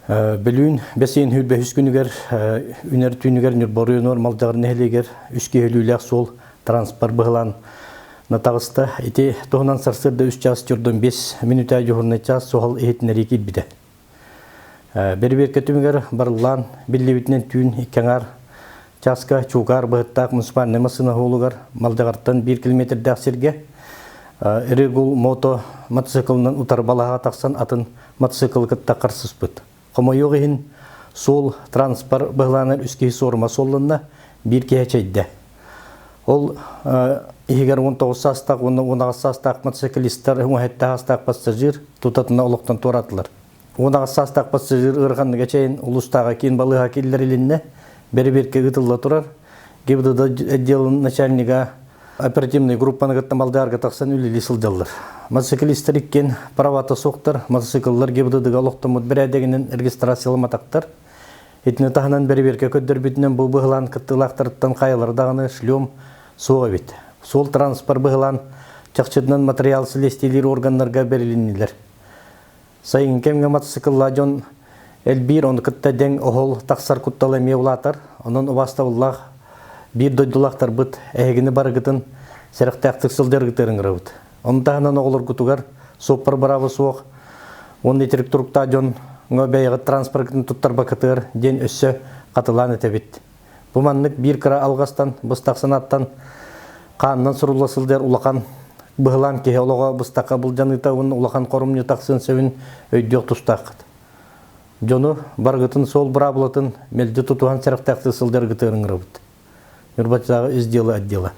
Бөлүүн бэс ыйын 25 күнүгэр үнэр түүнүгэр Ньурба оройуонугар Малдьаҕар нэһилиэгэр үс киһи өлүүлээх суол транспорт быһылаан таҕыста. Ити туһунан сарсыарда 3 чаас 45 мүнүүтэ дьуһурнай чаас суһал иһитиннэрии киирбитэ. Бэрибиэркэ түмүгэр барыллаан биллибитинэн түүн икки аҥаар чааска Чуукаар быһыттаах муниципальнай массыына суолугар Малдьаҕартан биир километрдаах сиргэ Регул мото мотоциклынан утары балаһаҕа тахсан атын мотоциклы кытта харсыспыт. Хомойуох иһин, суол транспорт быһылаанар үс киһи суорума суолланна, биир киһи эчэйдэ. Ол иһигэр 19 саастаах уонна 18 саастаах мотоциклистар, 17 саастаах пассажир тутатына олохтон туораатылар. 18 саастаах пассажир ыараханнык эчэйин улуустааҕы киин балыыһа киллэрилиннэ, бэрэбиэркэ ыытылла турар. ГИБДД отделын начальнига оперативнай группаны кытта Малдаарга тахсан үлэлии сылдьаллар. Мотоциклистар иккиэн правата суохтар, мотоцикллар ГИБДДга олохтоммут бэрээдэгинэн регистрацияламатахтар. Итини таһынан бэрэбиэркэ көрдөрбүтүнэн бу быһылаан кыттыылаахтарыттан хайалара даҕаны шлем суох эбит. Суол транспорт быһылаан чахчытынан материал силиэстийэлиир органнарга бэрилиннилэр. Сайыҥҥы кэмҥэ матасыкыллаах дьон элбиир, ону кытта дэҥ оһол тахсар куттала эмиэ улаатар. Онон убаастабыллаах биир дойдулаахтарбыт эһигини барыгытын сэрэхтээхтик сылдьаргытыгар ыҥырабыт. Ону таһынан оҕолоргутугар суоппар бырааба суох уонна итирик туруктаах дьоҥҥо бэйэҕит транспоргытын туттарбаккытыгар диэн өссө хатылаан этэбит. Бу маннык биир кыра алҕастан, быстах санааттан хаанынан сурулла сылдьар улахан быһылаан киһи олоҕо быстахха былдьаныыта уонна улахан хорумньу тахсыан сөбүн өйдүөх тустааххыт. Дьону барыгытын суол быраабылатын мэлдьи тутуһан сэрэхтээхтик сылдьаргытыгар ыҥырабыт. Ньурбатааҕы ис дьыала отдела.